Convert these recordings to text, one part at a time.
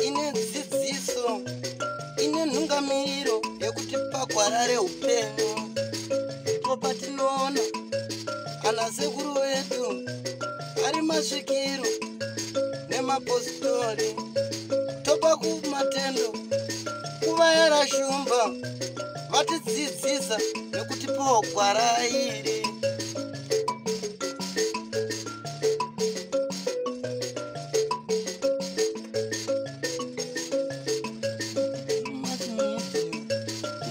Ine dzidziso, ine nhungamiro yekutipa gwara reupenyu. Ndipo patinoona ana sekuru vedu ari masvikiro nemapositori, topa kumatendo kuvayera shumba vatidzidzisa nekutipawo gwara iri.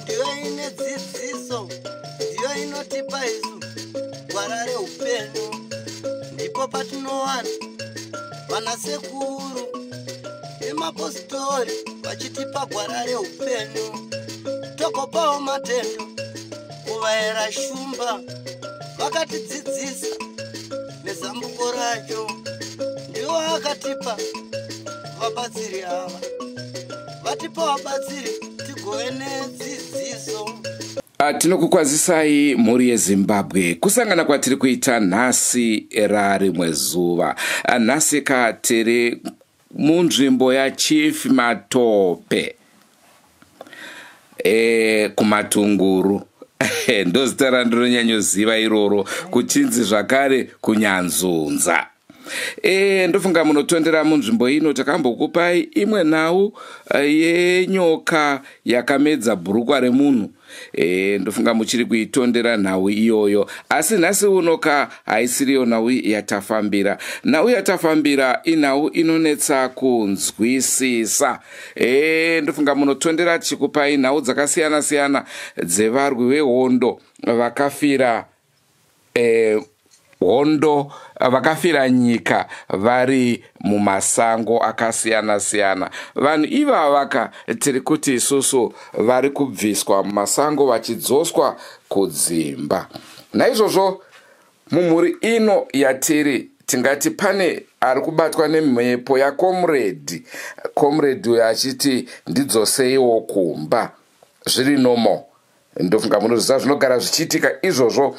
Ndiyo ine dzidziso, ndiyo inotipa isu gwara reupenyu. Ndipo patinowana vana sekuru nemapositori vachitipa gwara reupenyu, togopawo matendo kuvaera shumba vakatidzidzisa nezambuko racho. Ndiwo akatipa vabatsiri ava, vatipa vabatsiri tigove nedzidziso. Tinokukwazisai mhuri yeZimbabwe, kusangana kwatiri kuita nhasi rarimwe zuva. Nhasi ka tiri munzvimbo yaChief Matope kuMatunguru, ndozita randinonyanyoziva iroro, kuchinzi zvakare kuNyanzunza. Ndofunga munotondera munzvimbo ino takambokupai imwe nhau yenyoka yakamedza bhurukwa remunhu. Ndofunga muchiri kuitondera nhau iyoyo, asi nhasi unoka haisiriyo nhau yatafambira. Nhau yatafambira inhau inonetsa kunzwisisa. Ndofunga munotondera tichikupai nhau dzakasiyana-siyana dzevarwi vehondo vakafira hondo, vakafira nyika vari mumasango akasiyana-siyana. Vanhu ivavaka tiri kuti isusu vari kubviswa mumasango vachidzoswa kudzimba. Naizvozvo mumhuri ino yatiri tingati pane ari kubatwa nemhepo yakomredi, komredi uyo achiti ndidzoseiwo kumba. Zviri normal, ndofunga munoziva zvinogara zvichiitika izvozvo.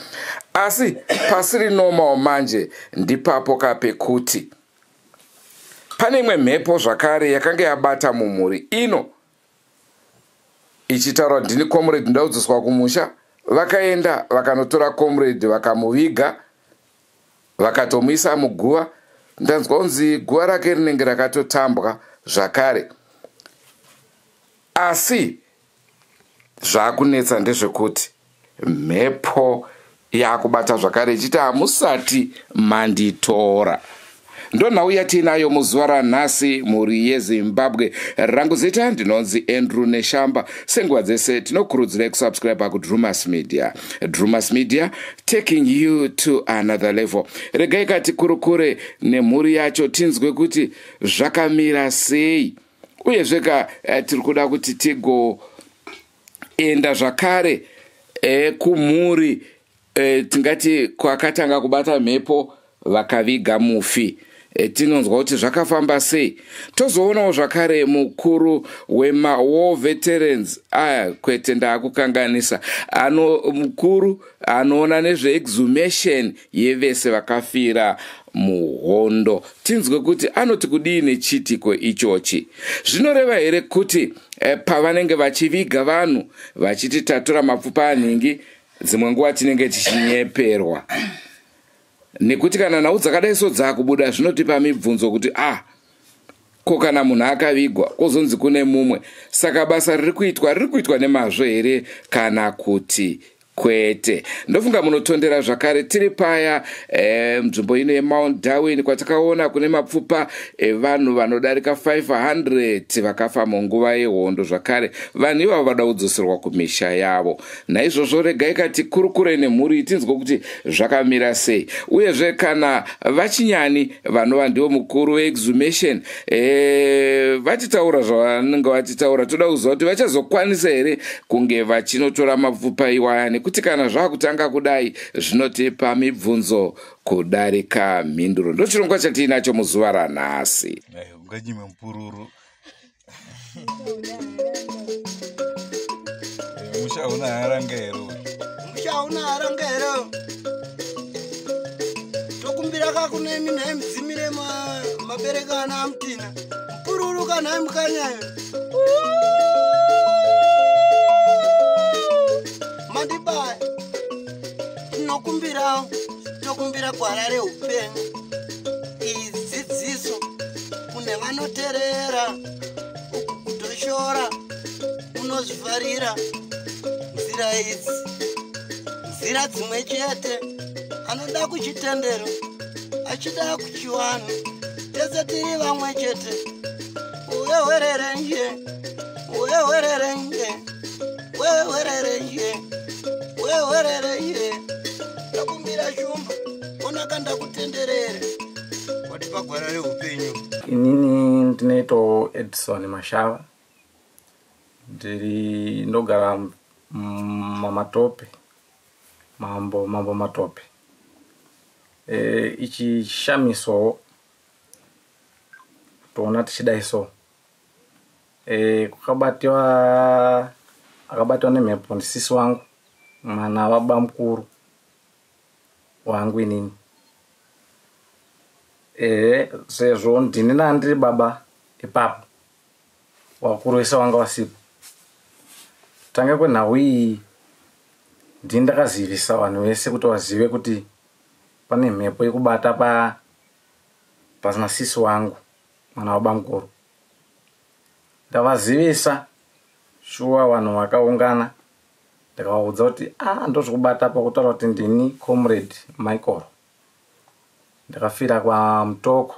Asi pasiri normal manje ndipapo kapekuti pane imwe mhepo zvakare yakanga yabata mumhuri ino ichitaura ndini comrade, ndaudzoswa kumusha. Vakaenda vakanotora comrade, vakamuviga, vakatomuisa muguva. Ndanzwa kunzi guva rake rinenge rakatotambwa zvakare. Asi zvakunetsa ndezvekuti mhepo yakubata zvakare ichiti hamusati manditora. Ndonhau yatiinayo muzuva ranhasi, mhuri yeZimbabwe. Rangu zita ndinonzi Andrew Neshamba. Senguva dzese tinokurudzirai kusubscribe kuDrumas Media. Drumas Media, taking you to another level. Regai katikurukure nemhuri yacho tinzwe kuti zvakamira sei. Uyezve ka tiri kuda kuti tigoenda zvakare kumhuri tingati kwakatanga kubata mhepo vakaviga mufi. Tinonzwa kuti zvakafamba sei. Tozoonawo zvakare mukuru wemawar veterans, aya kwete, ndaakukanganisa, ano mukuru anoona nezveexhumation yevese vakafira muhondo, tinzwe kuti anoti kudii nechiitiko ichochi. Zvinoreva here kuti pavanenge vachiviga vanhu vachiti tatora mapfupa anhingi, dzimwe nguva tinenge tichinyeperwa? Nekuti kana nhau dzakadai so dzakubuda, zvinotipa mibvunzo kuti ko kana munhu akavigwa kwozonzi kune mumwe, saka basa riri kuitwa riri kuitwa nemazvo here kana kuti kwete? Ndofunga munotondera zvakare tiri paya nzvimbo ino yeMount Darwin kwatakaona kune mapfupa evanhu vanodarika 500 vakafa munguva yehondo. Zvakare vanhu ivavo vada kudzoserwa kumisha yavo. Naizvozvo regai kati kurukure nemhuri tinzwe kuti zvakamira sei. Uyezve kana vachinyani vanova ndivo mukuru weexhumation vatitaura zvavanenge vatitaura, toda kuziva kuti vachazokwanisa here kunge vachinotora mapfupa iwaya, nekuti kana zvakutanga kudai zvinotipa mibvunzo kudarika mhinduro. Ndo chirongwa chatiinacho muzuva ranhasi. Unganyime mupururu, musha una haranga here? Musha una haranga here? kakunemi nhai mudzimire mabereka ana amutina mupururu kanhai mukanyayo mandibaya. Tinokumbirawo, tokumbira gwara reupenyu, iyi dzidziso kune vanoterera, uku kutoshora unozvifarira. Nzira idzi nzira dzimwe chete, anoda kuchitendero achida kuchiwanhu, tese tiri vamwe chete. Uwewererenje, uwewererenje, wewererenje, wewererenje. Ndakumbira shumba, onaka ndakutenderere, watipa gwara reupenyu. Inini ndinoitawo Edison Mashava, ndiri ndogara maMatope, mambo Matope. Ichi chishamiso toona tichidai so. Kukabatiwa, akabatiwa nemhepo ndisisi wangu, mwana wababa mukuru wangu inini. Sezvo ndini ndandiri baba ipapo, wakuru wese wanga wasipo. Tanga kwenhau iyi, ndini ndakazivisa vanhu vese kuti vazive kuti pane mhepo yekubata pasina sisi wangu, mwana wababa mukuru. Ndavazivisa, shuwa vanhu vakaungana, ndikavaudza kuti ndozvikubata pakutaura kuti ndini Comrade Michael, ndakafira kwaMutoko.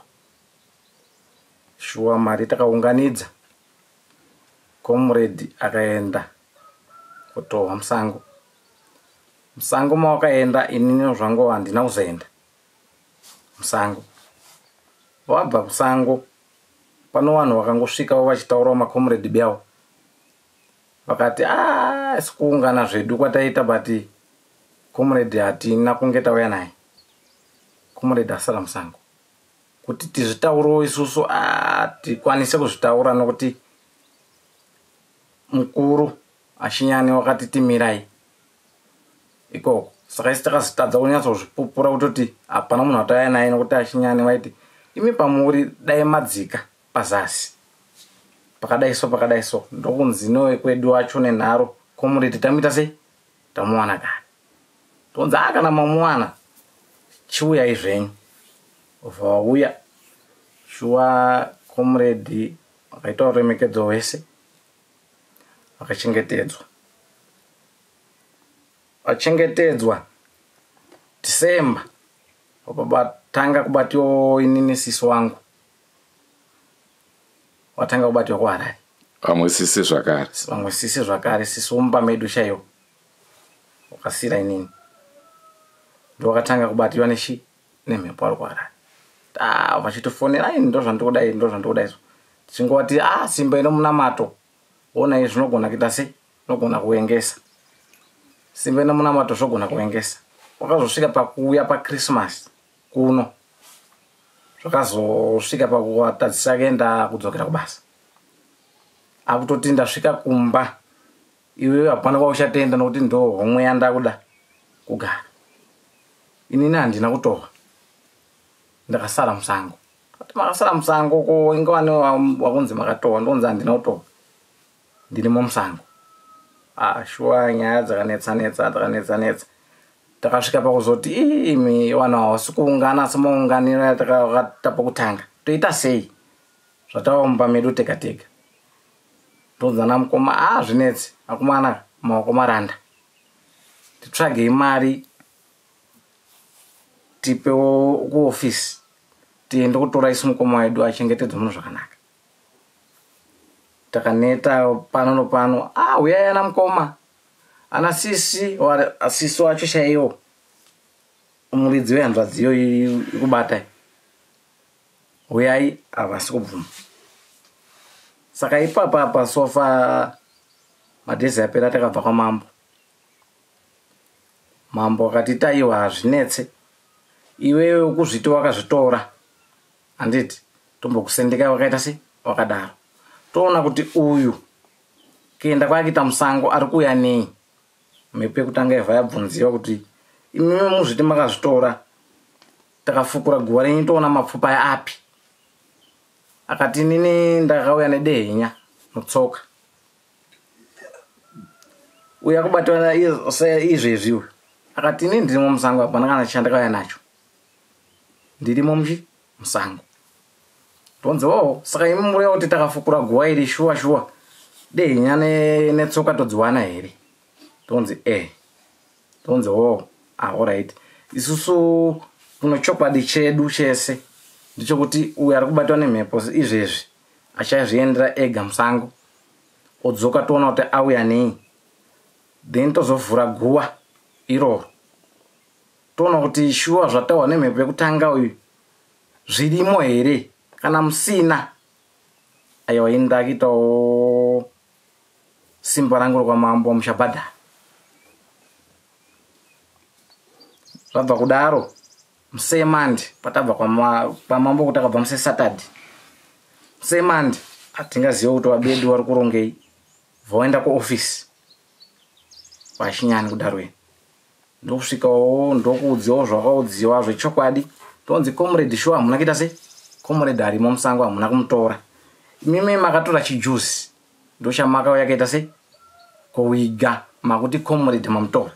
Shuwa mari takaunganidza, Comrade akaenda kutohwa musango. Musango mawakaenda, inini zvangu handina kuzoenda musango. Wabva musango, pano vanhu vakangosvikawo vachitaurawo macomrade biyawo, vakati sikuungana zvedu kwataita, but comrade hatina kunge tauya naye, comrade asara musango. Kuti tizvitaurewo isusu tikwanise kuzvitaura, nokuti mukuru achinyani wakati timirai ikoko. Saka isi takazotadza kunyatsozvipupura kutoti hapana munhu atauya naye, nokuti achinyani vaiti imi pamuri dai madzika pazasi pakadai so pakadai so, ndokunzi nowekwedu wacho nenharo comrade tamuita sei, tamuwana kare. Tonzi kana mamuwana chiuyai zvenyu. Ubva wauya, shuwa comrade vakaita ruremekedzo hwese, vakachengetedzwa. Vachengetedzwa December vatanga kubatiwa inini sisi wangu, watanga kubatiwa kuHarare. Vamwe sisi zvakare? Vamwe sisi zvakare, sisi womumba medu chaiwo wakasira inini, ndo wakatanga kubatiwa nechi nemhepo ari kuHarare. Vachitifonera, ai ndo zvandikudai, ndo zvandikudai so, tichingovati simba ino munamato, onai zvinogona kuita sei, zvinogona kuengesa. Simba ino munamato zvogona kuengesa. Wakazosvika pakuuya paChristmas kuno, zvakazosvika pakuvatadzisa kuenda kudzokera kubasa. Akutoti ndasvika kumba, iwewe hapana kwauchatenda, nokuti ndo homwe yandakuda kugara. Inini handina kutohwa, ndakasara musango. Ati makasara musango ko ingawani wakunzi makatohwa? Ndonzi handina kutohwa, ndirimo musango. Shuwa nyaya dzakanetsa netsa, dzakanetsa netsa, takasvika pakuzoti imi vanhu havasi kuungana semaunganiro yatakata pokutanga, toita sei zvatava mumba medu tega tega? Tonzana mukoma, zvinetsi akomana, maoko maranda, titsvagei mari tipewo kuofisi, tiende kutora isu mukoma wedu achengetedzwe muno zvakanaka. Takaneta pano nopano, uyai ana mukoma, ana sisi, sisi wacho chaiwo muridzi wehanzvadzi iyo ikubata, uyai, havasi kubvuma. Saka ipapa pasofa madhezi apera, takabva kwamambo. Mambo akati taiwa hazvinetse, iwewe kuzviti wakazvitora, handiti tombokusendeka wakaita sei wakadaro, toona kuti uyu kuenda kwaakaita musango ari kuuya nei. Mhepo yekutanga yabva yabvunziwa kuti imimi muzviti makazvitora, Takafukura guva renyu toona mapfupa aya api? Akati inini ndakauya nedehenya mutsoka. Uya kubatwa izvezvi uyu. Akati inini ndirimo musango, hapana kana chandakauya nacho. Ndirimo musango. Ndonzi oo, saka imi mureva kuti takafukura guva iri shuwa shuwa dehenya netsoka todziwana here? Tonzi eh. Tonzi oo, alright. Isusu kuno chokwadi chedu chese ndechekuti uyu ari kubatwa nemhepo izvezvi achazviendera ega musango, odzoka toona kuti auya nei, then tozovhura guva iroro toona kuti shuwa zvataurwa nemhepo yekutanga uyu zvirimo here. Kana musina, aiwa, ini ndakuitawo simba rangu rekwamambo muchabhadhara. Zvabva kudaro musemandi patabva kwamambo kuti akabva musesaturday musemandi hatingaziva kuti vabedu vari kurongei, vaoenda kuofisi kwachinyani kudarweni, ndokusvikawo ndokuudziwawo zvakaudziwa zvechokwadi. Tonzi comrade shuwa hamuna kuita sei, comrade arimo musango hamuna kumutora, imimi makatora chijuzi ndochamakauya kaita sei kuwiga, makuti comrade mamutora.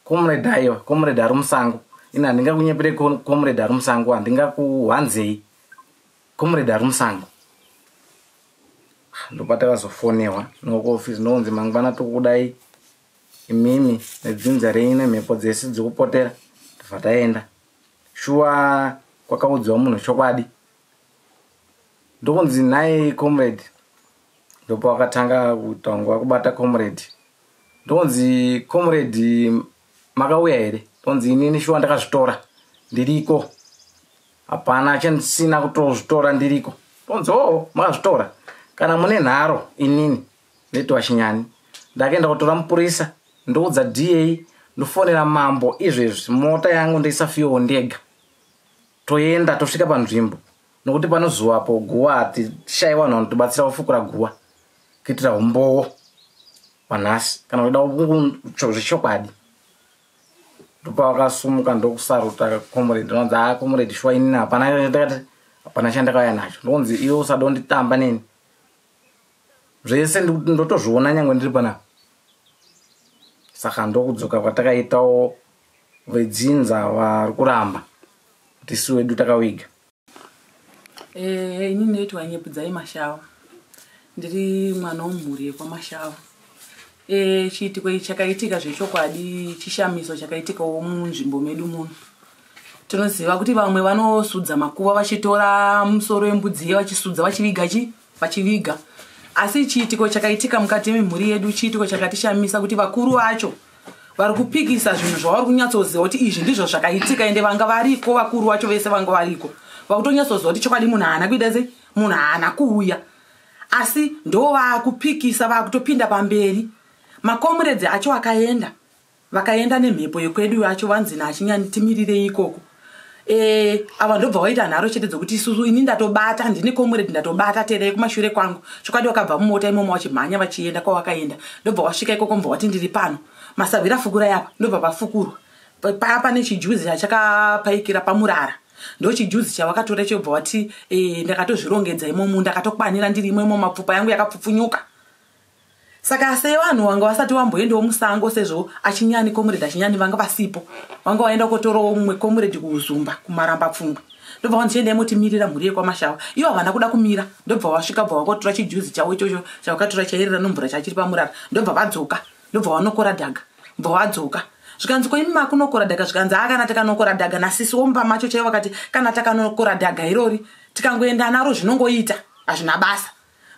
Comrade aiwa, comrade ari musango, ini handingakunyepere, comrade ari musango, handingakuhwanzei, comrade ari musango. Ndopatakazofonewa nokuofisi ndokunzi mangwana tokudai imimi nedzinza renyu nemhepo dzese dzekupotera. Tobva taenda, shuwa kwakaudziwa munhu chokwadi. Ndokunzi nhai comrade, ndopawakatanga kuita nguva kubata comrade. Ndokunzi comrade makauya here? Ndonzi inini shuwa ndakazvitora ndiriko, hapana chandisina kutozvitora ndiriko. Ndonzi oo, makazvitora, kana mune nharo inini ndetiwa chinyani, ndakaenda kutora mupurisa, ndoudza DA, ndofonera mambo izvezvi, mota yangu ndoisa fuel ndega, toenda tosvika panzvimbo, nokuti panozuvapo guva hatishayi vanhu vanotibatsira kufukura guva kuitira umbowo panhasi kana kuda zvechokwadi. Ndopavakasumuka ndokusaruta comrade. Ndinonzi a comrade shuwa inini hapana, ndakati hapana chandakauya nacho. Ndonzi iwe usada kunditamba neni, zvese ndotozviona nyangwe ndiri panapa. Saka ndokudzoka kwatakaitawo, vedzinza vari kuramba kuti isu wedu takawiga. Inini ndinoitwa Nyepudzai Mashava, ndiri mwana womumhuri yekwaMashava. Chiitiko ichi chakaitika zvechokwadi, chishamiso chakaitikawo munzvimbo medu muno. Tinoziva kuti vamwe vanosudza makuva vachitora musoro wembudzi vachisudza vachiviga vachiviga, asi chiitiko chakaitika mukati memhuri yedu chiitiko chakatishamisa kuti vakuru vacho vari kupikisa zvinhu zvavari kunyatsoziva kuti izvi ndizvo zvakaitika, ende vanga variko vakuru vacho vese vanga variko, vakutonyatsoziva kuti chokwadi munhu haana kuita sei, munhu haana kuuya, asi ndo vaakupikisa, vaakutopinda pamberi. Makomuredzi acho akaenda, vakaenda nemhepo yekwedu yacho, vanzi nachinyani timirirei ikoko. Ava ndobva waita nharo chete dzokuti isusu ini ndatobata, ndini comrade ndatobata, terei kumashure kwangu. Chokwadi wakabva mumota imomo vachimhanya vachienda kwawakaenda, ndobva wasvika ikoko, mbva wati ndiri pano, masahwira fukurai apa, ndobva vafukurwa. Paya pane chijuzi chachakapaikira pamurara, ndo chijuzi chavakatora chobva wati ndakatozvirongedza imomo, ndakatokwanira ndirimo imomo, mapfupa yangu yakapfupfunyuka. Saka sevanhu vanga vasati vamboendawo musango, sezvo achinyani comrade achinyani vanga vasipo, vanga vaenda kotorawo mumwe comrade kuuzumba kumaramba pfungwa, ndobva vanzi chiendai motimirira mhuri yekwaMashava. Ivo havana kuda kumira, ndobva vasvika, bva vangotora chijuzi chavo ichocho chavakatora chairira nomvura chachiri pamurara, ndobva vadzoka, ndobva vanokora dhaga, bva vadzoka. Zvikanzi ko imi makunokora dhaga? Zvikanzi a kana takanokora dhaga nasisi womba macho chaivo vakati kana takanokora dhaga irori tikangoenda naro zvinongoita, hazvina basa.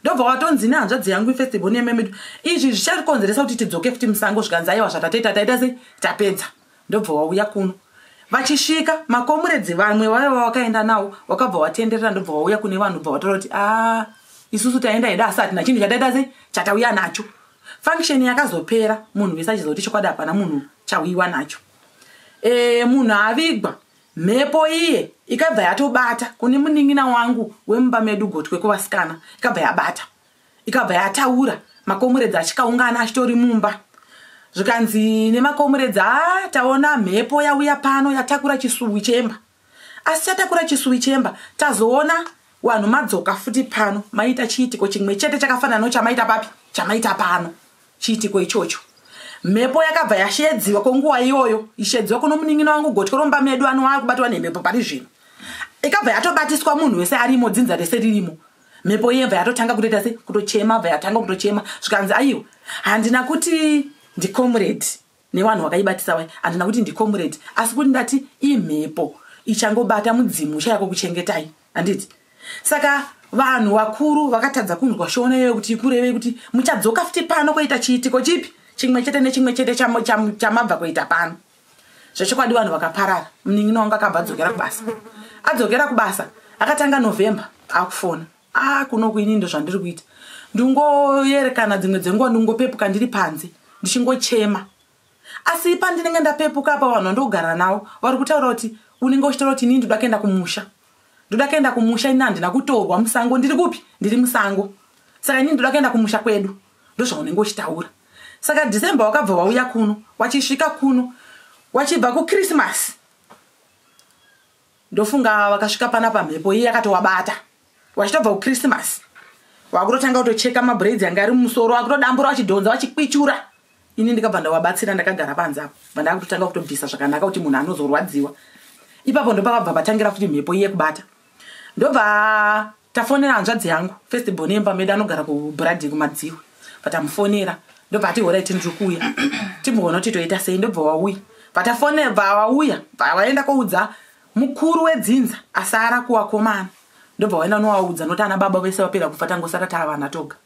Ndobva watonzi nehanzvadzi yangu ifestival nememedu izvi zvicharikonzeresa kuti tidzoke futi musango. Zvikanzi aiwa, zvatatoita taita sei, tapedza. Ndobva wauya kuno, vachisvika makomuredzi vamwe vaiva vakaenda nawo wakabva watenderera, ndobva wauya kune vanhu, bva wataura kuti a isusu taenda hedu asi hatina chinhu chataita sei chatauya nacho. Function yakazopera munhu wese achiziva kuti chokwadi hapana munhu chauyiwa nacho. Munhu avigwa, mhepo iye ikabva yatobata kune munin'ina wangu wemumba medu gotwe kuvasikana, ikabva yabata, ikabva yataura, makomuredzi achikaungana achitori mumba. Zvikanzi nemakomuredzi a taona mhepo yauya pano yatakura chisuwi chemba. Asi chatakura chisuwi chemba, tazoona vanhu madzoka futi pano, maita chiitiko chimwe chete chakafanana nochamaita papi, chamaita pano. Chiitiko ichocho, mhepo yakabva yashedziwa kwenguva iyoyo, ishedziwa kuno munin'ina wangu gotwe romba medu anova kubatwa nemhepo pari zvino. Ikabva yatobatiswa munhu wese arimo, dzinza rese ririmo. Mhepo iye bva yatotanga kutoita se kutochema, bva yatanga kutochema. Zvikanzi aiwa, handina kuti ndicomrade nevanhu vakaibatisa vai, handina kuti ndicomrade, asi kuti ndati imhepo ichangobata mudzimu uchayako kuchengetai, handiti? Saka vanhu vakuru vakatadza kunzwa shona iyoyo kuti ikurevei, kuti muchadzoka futi pano kuita chiitiko chipi, chimwe chete nechimwe chete chamabva kuita pano. Zvechokwadi vanhu vakaparara. Munin'ina wangu akabva adzokera kubasa. Adzokera kubasa, akatanga November akufona, a kuno kuini ndo zvandiri kuita, ndingoyerekana dzimwe dzenguva ndingopepuka ndiri panze ndichingochema. Asi pandinenge ndapepuka apa, vanhu vandogara navo vari kutaura kuti unenge uchitaura kuti inini ndoda kuenda kumusha, ndoda kuenda kumusha, ini handina kutorwa musango, ndiri kupi, ndiri musango, saka inini ndoda kuenda kumusha kwedu. Ndozvaunenge uchitaura. Saka December wakabva wauya kuno. Wachisvika kuno wachibva kuChristmas, ndofunga vakasvika panapa mhepo iyi yakatovabata. Wachitobva kuChristmas, wakutotanga kutocheka mabraids anga ari mumusoro, wakutodambura, wachidhonza, wachikwichura. Ini ndikabva ndavabatsira ndakagara panze apo, bva ndakutotanga kutobvisa zvakanaka kuti munhu anozorwadziwa. Ipapo ndopakabva patangira futi mhepo iye kubata. Ndobva tafonera hanzvadzi yangu first born yemba medu, anogara kuBradi kuMadziwe. Patamufonera, ndobva ati alright, ndiri kuuya, timboona kuti toita sei. Ndobva wauya. Patafonera, bva wauya, bva waenda koudza mukuru wedzinza asara kuwakomana. Ndobva waenda unowaudza, nokuti ana baba vese vapera kufa, tangosara tava toga.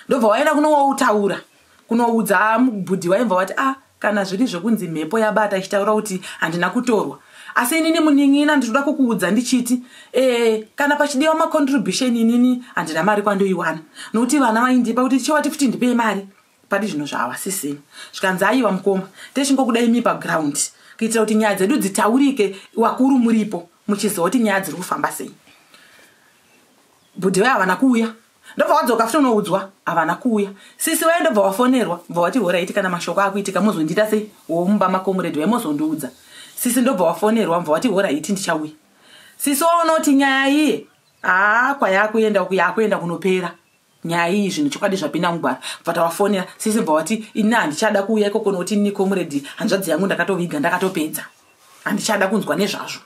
Ndobva waenda kunowautaura, kunoudza mubhudhi. Waibva wati, a ah, kana zviri zvokunzi mhepo yabata ichitaura kuti handina kutorwa, asi inini munin'ina ndinoda kukuudza ndichiti kana pachidiwa macontribution, inini handina mari kwandoiwana, nokuti vana vaindipa kuti tichivati futi ndipei mari pari zvino zvavasisina. Zvikanzi aiwa mukoma, techingokuda imi paground kuitira kuti nyaya dzedu dzitaurike, wakuru muripo muchiziva kuti nyaya dziri kufamba sei. Bhudhi vai havana kuuya. Ndobva wadzoka futi unoudzwa, havana kuuya. Sisi vai ndobva wafonerwa, bva wati alright, kana mashoko akuitika mozondiita sei, womumba macomrade vai mozondiudza. Sisi ndobva wafonerwa, bva wati alright, ndichauya. Sisi waona kuti nyaya iye haa kwayakuenda yakuenda kunopera nyaya iyi, zvinhu chokwadi zvapinda mugwara. Bva tawafonera sisi, bva wati ini handichada kuuya ikoko, nokuti ini comrade hanzvadzi yangu ndakatoviga, ndakatopedza, handichada kunzwa nezvazvo.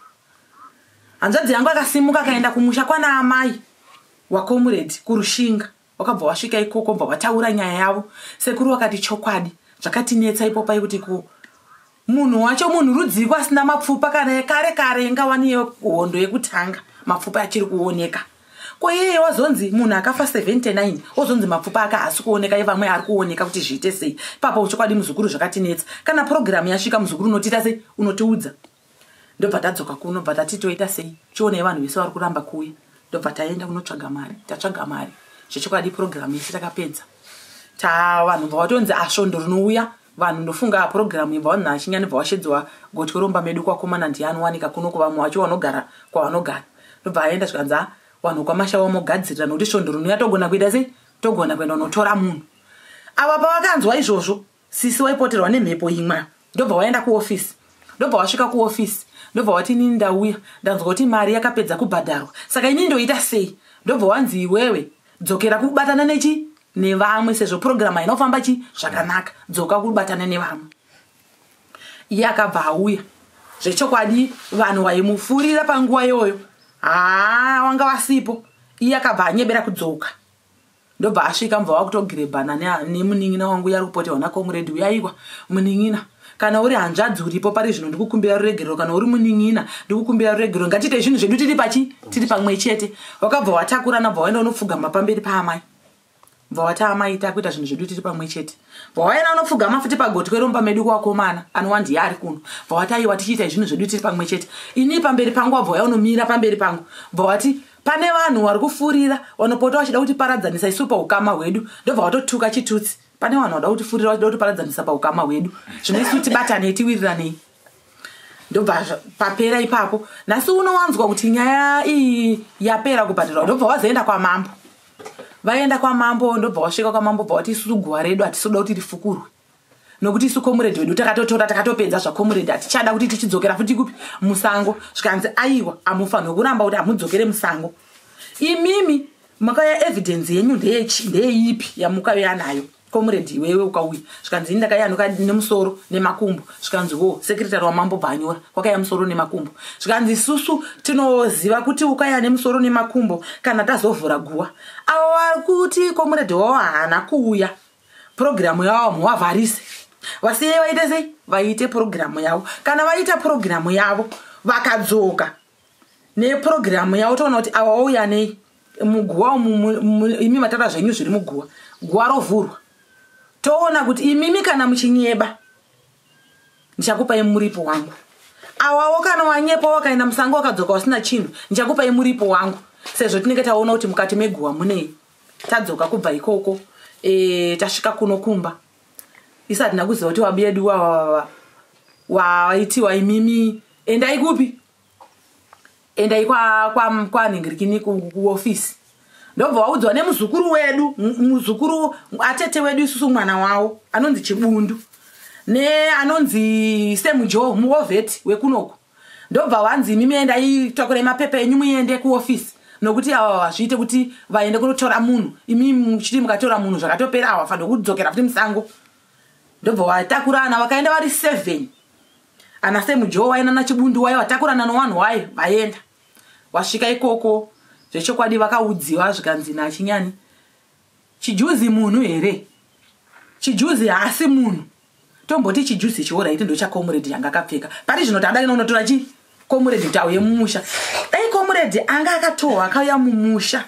Hanzvadzi yangu akasimuka akaenda kumusha kwana amai wacomrade kuRushinga. Wakabva wasvika ikoko, bva wataura nyaya yavo. Sekuru wakati chokwadi zvakatinetsa ipo pai kuti ku munhu wacho munhu rudziko asina mapfupa, kana kare kare ingawani yehondo yekutanga, mapfupa achiri kuoneka. Ko iyeye wazonzi munhu akafa 79, wozonzi mapfupa ake haasi kuoneka, ivamwe ari kuoneka, kuti zviite sei ipapo? Chokwadi muzukuru zvakatinetsa. Kana purogiramu yasvika muzukuru unotiita sei, unotiudza. Ndobva tadzoka kuno, bva tati toita sei, chionai vanhu vese vari kuramba kuuya. Ndobva taenda kunotsvaga mari. Tatsvaga mari, zvechokwadi purogiramu yese takapedza. Ta vanhu bva vatonzi asvondo rinouya vanhu, ndofunga purogiramu ibva vanhu achinyani, bva washedziwa gotwe romba medu kwakomana ndianowanika kuno kuvamwe vacho vanogara kwavanogara. Ndobva aenda, zvikanzi vanhu kwaMashawa mogadzirira, nokuti svondo rinouya togona kuita sei, togona kuenda kunotora munhu. Ava pavakanzwa izvozvo, sisi waipoterwa nemhepo imwe, ndobva waenda kuofisi. Ndobva wasvika kuofisi, ndobva wati inini ndauya, ndanzwa kuti mari yakapedza kubhadharwa, saka inini ndoita sei? Ndobva wanzi iwewe dzokera kubatana nechi nevamwe, sezvo purogiramu haina kufamba chi zvakanaka, dzoka kubatana nevamwe. Iye akabva auya. Zvechokwadi vanhu vaimufurira panguva iyoyo haa wanga vasipo. Iye akabva anyebera kudzoka. Ndobva asvika, mubva wakutogirebhana nemunin'ina wangu yari kupoterwa nacomrade uyaiwa. Munin'ina, kana uri hanzvadzi uripo pari zvino, ndikukumbira ruregerero. Kana uri munin'ina, ndikukumbira ruregerero. Ngatiite zvinhu zvedu tiri pachi tiri pamwe chete. Wakabva watakurana, bva waenda unopfugama pamberi paamai, bva wati amai, takuita zvinhu zvedu tiri pamwe chete. Bva waenda unopfugama futi pagotwe romba medu kuvakomana anova ndiye ari kuno, bva wati aiwa, tichiita zvinhu zvedu tiri pamwe chete. Ini pamberi pangu, wabva waya unomira pamberi pangu, bva wati pane vanhu vari kufurira vanopota vachida kutiparadzanisa isu paukama hwedu. Ndobva watotuka chitutsi, pane vanhu vada kutifurira vachida kutiparadzanisa paukama hwedu, zvino isu tibatanei, tiwiriranei. Ndobva papera ipapo. Nhasi unowanzwa kuti nyaya iyi yapera kubhadharwa. Ndobva wazoenda kwamambo. Vaenda kwamambo, ndobva wasvika kwamambo, bva wati isusu guva redu hatisi kuda kuti rifukurwe. Nokuti isu comrade wedu takatotora, takatopedza zvacomrade, hatichada kuti tichidzokera futi kupi? Musango. Zvikanzi aiwa, hamufanirwe kuramba kuti hamudzokere musango. Imimi makauya, evidence yenyu ndeyeipi yamukauya nayo? Comrade iwewe ukauya, zvikanzi ini ndakauya nemusoro nemakumbo. Zvikanzi wo secretary wamambo bvanyora kwakauya musoro nemakumbo. Zvikanzi isusu tinoziva kuti ukauya nemusoro nemakumbo kana tazovhura guwa. Avo vari kuti comrade wavo haana kuuya, purogiramu yavo muvavharise, vasiyei vaite sei? Vaite purogiramu yavo. Kana vaita purogiramu yavo, vakadzoka nepurogiramu yavo, toona kuti ava wauya nei muguwa umu. Imi matara zvenyu zviri muguwa, guwa rovhurwa, toona kuti imimi kana muchinyeba, ndichakupai muripo wangu. Awawo kana wanyepa, wakaenda musango, wakadzoka wasina chinhu, ndichakupai muripo wangu, sezvo tinenge taona kuti mukati meguwa munei. Tadzoka kubva ikoko, tasvika kuno kumba, isi hatina kuziva kuti wabedu waitiwa. Imimi endai kupi? Endai kwanhingirikini, kuofisi. Ndobva waudzwa nemuzukuru wedu, muzukuru atete wedu isusu, mwana wavo anonzi Chibundu neanonzi Semujo, muovheti wekunoku. Ndobva wanzi imimi endai, takurai mapepa enyu, muende kuofisi, nokuti ava hazviite kuti vaende kunotora munhu, imi muchiti mukatora munhu zvakatopera, havafaniri kudzokera futi musango. Ndobva watakurana, vakaenda vari 7, ana Semujo waenda naChibundu wayo, vatakurana nowanhu wayo, vaenda. Wasvika ikoko, zvechokwadi vakaudziwa, zvikanzi naChinyani, "Chijuzi munhu here? Chijuzi haasi munhu. Tomboti chijuzi chialright, ndochacomrade yanga akapfeka pari zvino. Tada unotora chi comrade kuti auye mumusha. Dai comrade anga akatohwa, akauya mumusha,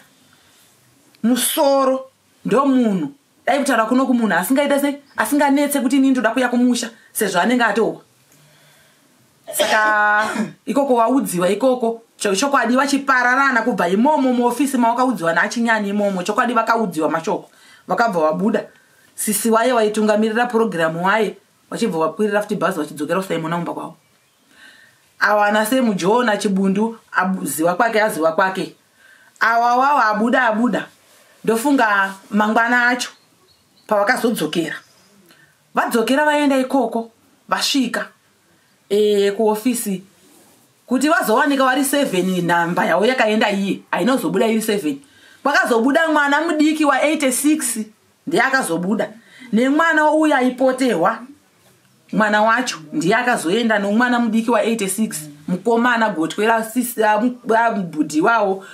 musoro ndo munhu, dai kutaura kuno kumunhu asingaita sei, asinganetse kuti inini ndoda kuuya kumusha, sezvo anenge atohwa." Saka ikoko waudziwa ikoko chokwadi, vachipararana kubva imomo muofisi mawakaudziwa naChinyani imomo. Chokwadi vakaudziwa mashoko, vakabva vabuda. Sisi waye waitungamirira purogiramu waye, vachibva vakwirira futi bhazi, vachidzokera kuSaimona mumba kwavo. Awana semuJona Chibundu aziwa kwake, aziwa kwake. Awa wawo abuda, abuda. Ndofunga mangwana acho pavakazodzokera, vadzokera vaenda ikoko, vasvika kuofisi kuti vazowanika vari 7. Nhamba yavo yakaenda iye hainozobuda iri 7. Kwakazobuda mwana mudiki wa86, ndiye akazobuda nemwana uyu aipoterwa. Mwana wacho ndiye akazoenda nomwana mudiki wa86, mukomana gotwe rabhudhi wawo,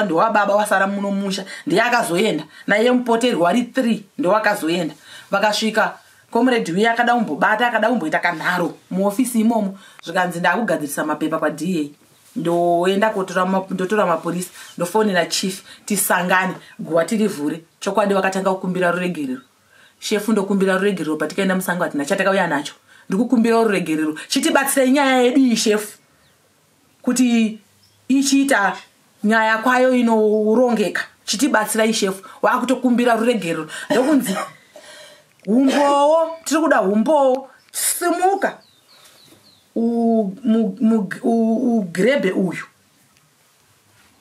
ndowababa wasara muno musha, ndiye akazoenda naiye mupoterwa. Wari 3 ndowakazoenda. Vakasvika, comrade uye akada kumbobata, akada kumboita kanharo muofisi imomo. Zvikanzi ndakugadzirisa mapepa kwaDA, ndoenda ndotora mapurisa, ndofonera chief, tisangane, guwa tirivhure. Chokwadi vakatanga kukumbira ruregerero. "Shefu, ndokumbira ruregerero. Patikaenda musango hatina chatakauya nacho. Ndikukumbira ruregerero, chitibatsirai nyaya yedu iyi, shefu, kuti ichiita nyaya kwayo inorongeka. Chitibatsirai, shefu." Waakutokumbira ruregerero. Ndokunzi umbowo, tiri kuda umbowo. Simuka ugrebhe uyu,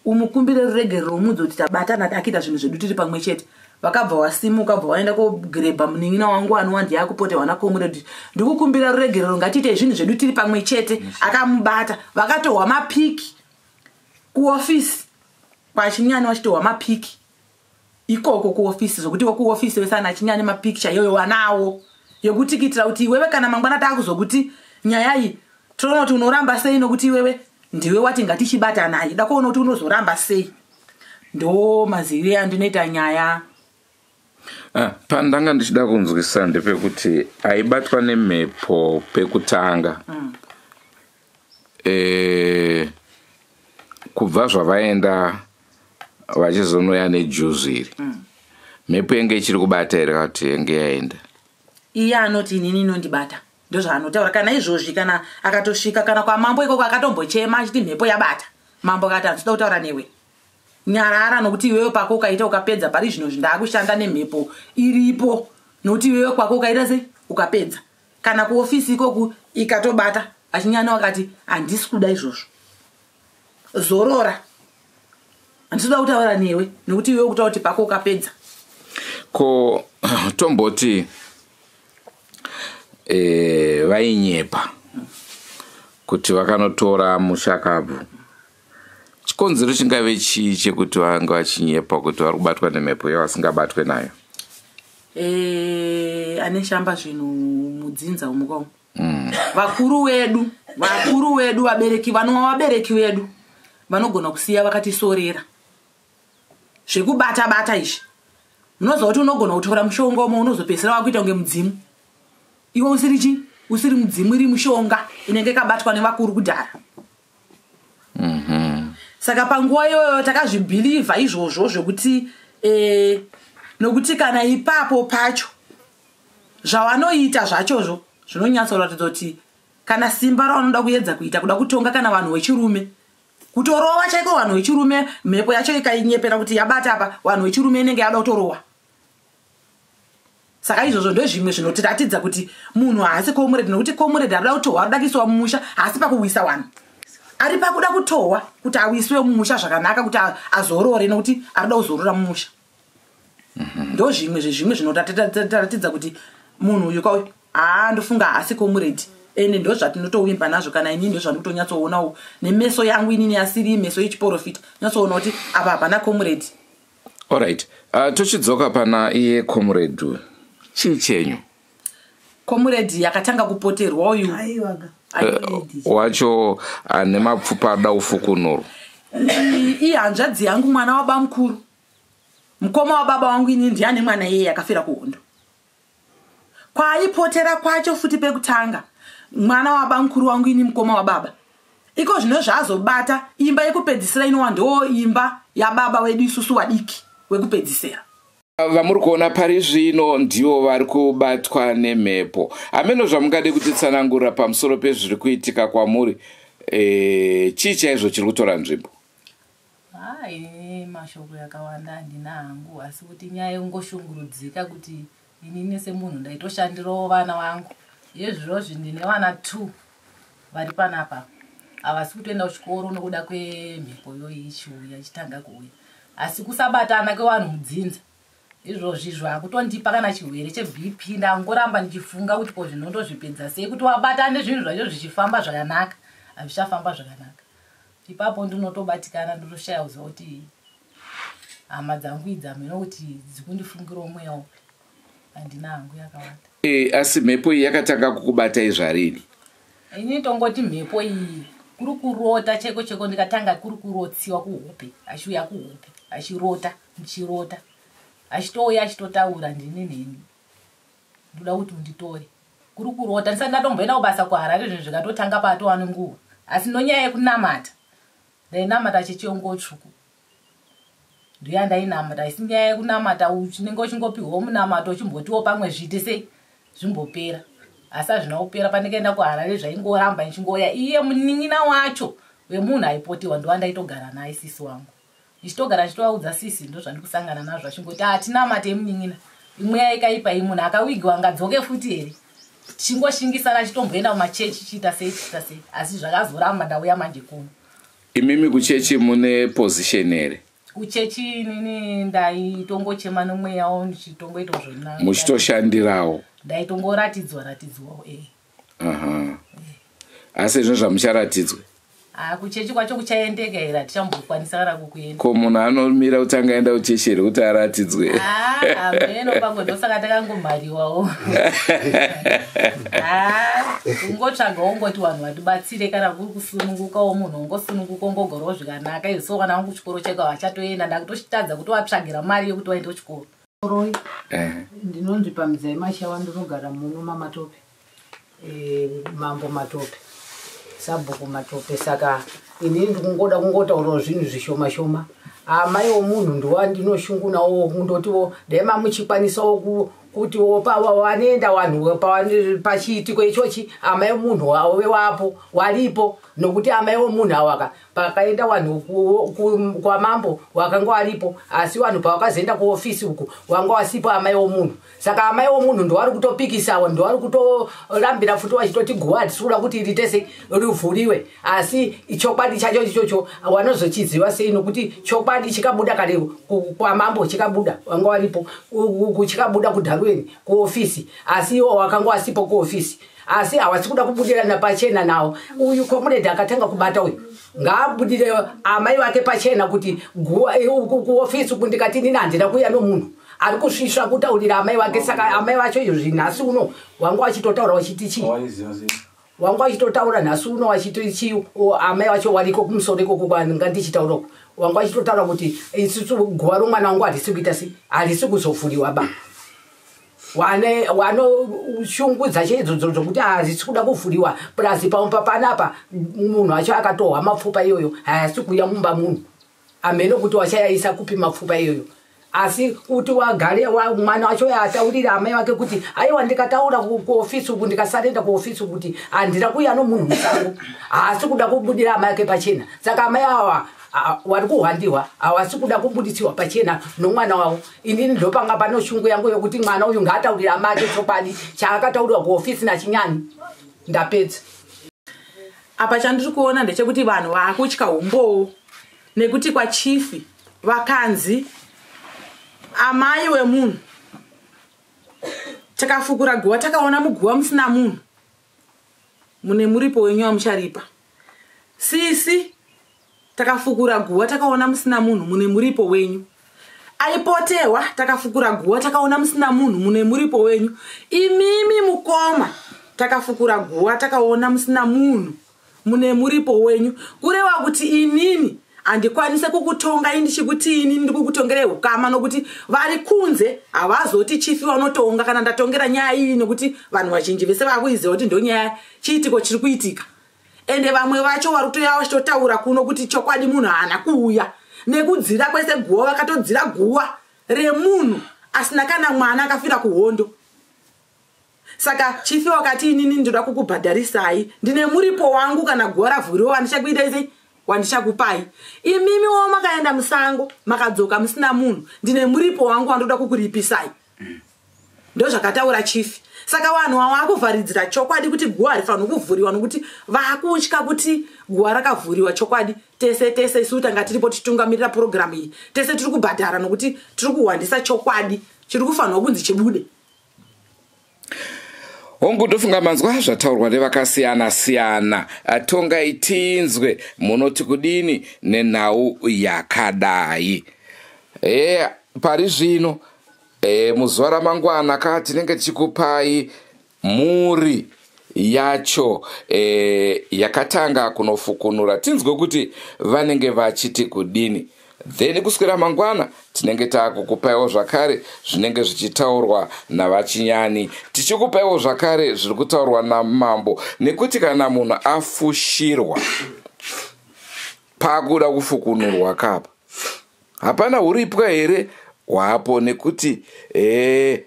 umukumbire ruregerero, umudze kuti tabatana, takuita zvinhu zvedu tiri pamwe chete. Vakabva wasimuka, bva waenda kogrebha munin'ina wangu anova ndiye akupoterwa nacomrade. "Ndikukumbira ruregerero, ngatiitei zvinhu zvedu tiri pamwe chete." Akamubata, vakatohwa mapiki kuofisi kwaChinyani, vachitohwa mapiki ikoko kuofisi, zvokuti wekuofisi wese ana Chinyani mapikicha iyoyo wanawo, yekuti kuitira kuti iwewe kana mangwana taakuzokuti nyaya iyi, toona kuti unoramba sei, nokuti iwewe ndiwe wati ngatichibatanai. Da kuona kuti unozoramba sei. Ndo mazivire andinoita nyaya. Ah, pandanga ndichida kunzwisisa ndepekuti aibatwa nemhepo pekutanga, kubva zvavaenda vachizonoya nejuzi iri, mhepo yenge ichiri kubata here, kuti yenge yaenda? Iye anoti inini inondibata, ndozvaanotaura. Kana izvozvi, kana akatosvika kana kwamambo ikoko, akatombochema achiti mhepo yabata. Mambo akati, "Handisida kutaura newe, nyarara, nokuti iwewe pako ukaita ukapedza. Pari zvino zvindakushanda nemhepo iripo, nokuti iwewe kwako ukaita sei, ukapedza." Kana kuofisi ikoku ikatobata, achinyana wakati, "Handisi kuda izvozvo, zorora, handisi kuda kutaura newe, nokuti iwewe kutaura kuti pako ukapedza." Ko tomboti Vainyepa kuti vakanotora mushakabvu. Chikonzero chingave chii chekuti vanga vachinyepa kuti vari kubatwa nemhepo yavasingabatwe nayo? Ane shamba zvinhu mudzinza umu kaumu. Vakuru wedu vabereki vanova vabereki vedu vanogona kusiya vakatisorera zvekubata bata izvi. Munoziva kuti unogona kutora mushonga umo unozopedzisira wakuita kunge mudzimu, iwe usiri chi usiri mudzimu, iri mushonga inenge ikabatwa nevakuru kudhara. Saka panguva iyoyo takazvibhilivha izvozvo zvekuti nokuti kana ipapo pacho zvavanoita zvachozvo zvinonyatsoratidza kuti kana simba ravanoda kuedza kuita kuda kutonga kana vanhu vechirume, kutorova chaiko vanhu vechirume, mhepo yacho ikainyepera kuti yabata apa, vanhu vechirume inenge yada kutorova. Saka izvozvo ndozvimwe zvinotiratidza kuti munhu haasi comrade, nokuti comrade arikuda kutohwa, arikuda kuisiwa mumusha, haasi pakuwisa vanhu, ari pakuda kutohwa kuti awisiwe mumusha zvakanaka, kuti azorore, nokuti arikuda kuzorora mumusha. Ndozvimwe zvezvimwe zvinotiratidza kuti munhu uyu kauyu ndofunga haasi comrade. Ende ndozvatinotovimba nazvo, kana inini ndozvandikutonyatsoonawo nemeso yangu inini asiri meso yechiprofita, nyatsoona kuti apa hapana comrade. Alright, tochidzoka pana iye comrade uyu, chii chenyu? Comrade yakatanga kupoterwa uyu wacho ane mapfupa ada kufukunurwa. Ihanzvadzi yangu, mwana wabamukuru, mukoma wababa wangu inini, ndiane mwana iyeye akafira kuhondo. Kwaipotera kwacho futi pekutanga mwana wabamukuru wangu ini, mukoma wababa. Iko zvino zvazobata imba yekupedzisira inova ndo imba yababa wedu isusu vadiki wekupedzisira. Vamuri kuona pari zvino ndivo vari kubatwa nemhepo. Hameno zvamungade kutitsanangurira pamusoro pezviri kuitika kwamuri. Chii chaizvo chiri kutora nzvimbo? Ini mashoko yakawanda handina hangu, asi kuti nyaya yekungoshungurudzika kuti inini semunhu ndaitoshandirawo vana vangu. Izvozvi ndine vana 2 vari panapa, havasi kutoenda kuchikoro nokuda kwemhepo iyoyi ichiuya ichitanga kuuya, asi kusabatana kwevanhu mudzinza izvozvi zvakutondipa kana chirwere cheBP. Ndangoramba ndichifunga kuti ko zvinondozvipedza sei kuti wabatane zvinhu zvacho zvichifamba zvakanaka, hazvichafamba zvakanaka. Ipapo ndinotobatikana, ndotoshaya kuziva kuti hama dzangu idzi hameno kuti dzikundifungirawo mweya upi. Handina hangu yakawanda. Asi mhepo iyi yakatanga kukubatai zvarini? Ini tongoti mhepo iyi kuri kurota cheko cheko, ndikatanga kuri kurotsiwa kuhope, achiuya kuhope achirota, ndichirota achitouya achitotaura ndini neni, ndoda kuti unditore. Kuri kurota ndisati ndatomboenda kubasa kuHarare, zvinhu zvikatotanga patova nenguva. Asi nonyaya yekunamata, ndainamata chechiongo tsvuku ndoya ndainamata, asi nyaya yekunamata uchinenge uchingopiwawo munamato uchimbotiwo pamwe zviite sei zvimbopera, asi hazvina kupera. Pandikaenda kuHarare zvaingoramba ichingoya. Iye munin'ina wacho wemunhu aipotiwa ndova ndaitogara naye, sisi wangu, ndichitogara ndichitovaudza sisi ndozvandikusangana nazvo, achingoti hatinamate munin'ina, imweya ikaipa iyi, munhu akawigiwa ngadzoke futi here. Tichingoshingisana chitomboenda kumachechi chiita sei chiita sei, asi zvakazoramba. Ndauya manje kuno. Imimi kuchechi mune position here? Kuchechi inini ndaitongochema nomweyawo, ndichitongoita zvona. Muchitoshandirawo? Ndaitongoratidzwa ratidzwawo. Asi izvo zvamucharatidzwe? Kuchechi kwacho kuchaendeka here? Hatichambokwanisa kana kukuenda. Ko munhu anomira kuti angaenda kuchechi here kuti aratidzwe? Hameno pamwe ndosaka takangomhariwawo. Ungotsvagawo ungoti vanhu vatibatsire, kana kuri kusunungukawo munhu ungosununguka ungogorawo zvikanaka. Izvo so kana vangu kuchikoro chaiko havachatoenda, ndakutochitadza kutovatsvagira mari yekuti vaende kuchikoro. Roi, ndinonzi Pamizai Mashawa, ndinogara muno maMatope, mambo Matope, sabhuku Matope. Saka inini ndikungoda kungotaurawo zvinhu zvishoma shoma. Amai womunhu ndiwa ndinoshungunawo, kundotiwo dai mamuchikwanisawo kutiwo vanoenda vanhu pachiitiko ichochi, amai womunhu wave wapo waripo, nokuti amai womunhu awaka pakaenda vanhu kwamambo wakanga waripo, asi vanhu pavakazoenda kuofisi uku wanga wasipo amai womunhu. Saka amai womunhu ndovari kutopikisawo, ndovari kutorambira futi vachitoti guva hatisi kuda kuti ritese rivhuriwe. Asi chokwadi chacho ichocho wanozochiziva sei? Nokuti chokwadi chikabuda kare kwamambo, chikabuda wanga waripo, chikabuda kudharuwe. kuweni kuofisi, asi iwo wakanga wasipo kuofisi, asi hawasi kuda kubudirana pachena nawo. Uyu comrade akatanga kubata uyu ngaabudire amai vake pachena kuti kuofisi uku ndikati inini handina kuuya nomunhu ari kusvisva kutaurira amai vake. Saka amai vacho izvozvi nhasi uno wanga wachitotaura wachiti chii, wanga wachitotaura nhasi uno wachiti chii, amai vacho wariko kumusoro ikoko kwanga ndichitaura uko, wanga wachitotaura kuti isusu guva romwana wangu harisi kuita sei, harisi kuzovhuriwa ba. Wanoshungu dzacho idzodzo dzokuti hazisi kuda kuvhuriwa, plus pamwe panapa munhu acho akatohwa mapfupa iyoyo haasi kuuya mumba munhu amhene kuti wachayaisa kupi mapfupa iyoyo. Asi kuti wagare mwana wacho ataurira amai vake kuti aiwa ndikataura kuofisi uku ndikasarenda kuofisi kuti handina kuuya nomunhu musango, haasi kuda kubudira amai ake pachena. Saka amai ava wari kuhwandiwa hawasi kuda kubuditsiwa pachena nomwana wavo. Inini ndopanga pano shungu yangu yokuti mwana uyu ngaataurira amai ake chokwadi chaakataurirwa kuofisi naChinyani. Ndapedza. Apa chandiri kuona ndechekuti vanhu vaakutya umbowo nekuti kwachifi vakanzi amai wemunhu takafukura guva takaona muguva musina munhu, mune muripo wenyu wamucharipa. Sisi takafukura guva takaona musina munhu, mune muripo wenyu. Aipotewa takafukura guva takaona musina munhu, mune muripo wenyu. Imimi mukoma takafukura guva takaona musina munhu, mune muripo wenyu. Kureva kuti inini handikwanise kukutonga ndichikuti inini ndikukutongere ukama, nokuti vari kunze havazoti chifi vanotonga kana ndatongera nyaya iyi, nokuti vanhu vazhinji vese vakuiziva kuti ndonyaya chiitiko chiri kuitika. Ende vamwe vacho vari kutoya vachitotaura kuno kuti chokwadi munhu haana kuuya nekudzira kwese guva, vakatodzira guva remunhu asina kana mwana akafira kuhondo. Saka chifi wakati inini ndoda kukubhadharisai, ndine muripo wangu, kana guva ravhuriwa wandichakuitai sei, wandichakupai. Imimi wo makaenda musango makadzoka musina munhu, ndine muripo wangu wandoda kukuripisai. Ndozvakataura chifi. Saka vanhu vavakuvharidzira chokwadi kuti guva harifaniri kuvhuriwa nokuti vakutya kuti guva rakavhuriwa chokwadi. Tese tese isu tanga tiripo tichitungamirira purogiramu iyi, tese tiri kubhadhara nokuti tiri kuhwandisa chokwadi chiri kufanirwa kunzi chibude. Hongu, ndofunga manzwa zvataurwa nevakasiyana siyana. Tongai tinzwe munoti kudini nenhau yakadai. Pari zvino muzuva ramangwana ka tinenge tichikupai mhuri yacho yakatanga kunofukunura, tinzwe kuti vanenge vachiti kudini. Then kuswera mangwana tinenge taakukupaiwo zvakare zvinenge zvichitaurwa navaChinyani, tichikupaiwo zvakare zviri kutaurwa namambo, nekuti kana munhu afushirwa pakuda kufukunurwa kapa hapana huripwa here hwapo, nekuti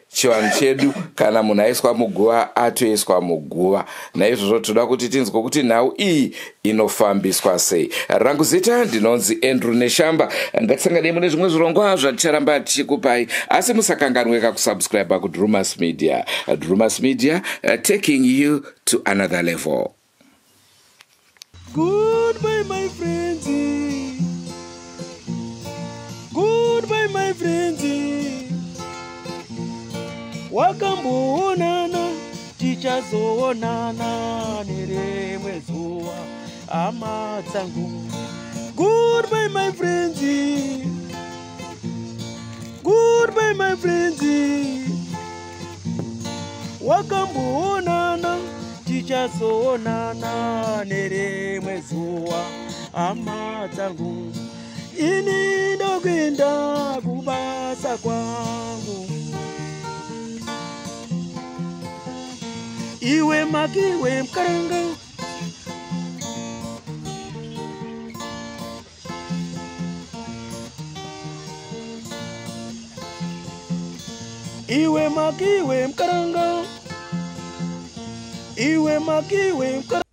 chivanhu chedu kana munhu aiswa muguva atoiswa muguva. Naizvozvo toda kuti tinzwe kuti nhau iyi inofambiswa sei. Rangu zita ndinonzi Andrew Neshamba. Ngatisanganei mune zvimwe zvirongwa zvaticharamba tichikupai, asi musakanganweka kusubscribe kuDrumas Media. Drumas Media, taking you to another level. Goodbye my friends. Goodbye my friends. Wakamboonana tichazoonana nerimwe zuva hama dzangu. Goodbye my friends. Goodbye my friends. Wakamboonana tichazoonana nerimwe zuva hama dzangu. Ini ndokuenda kubasa kwangu. Iwe makiwe mkaranga. Iwe makiwe mkaranga. Iwe makiwe mkaranga.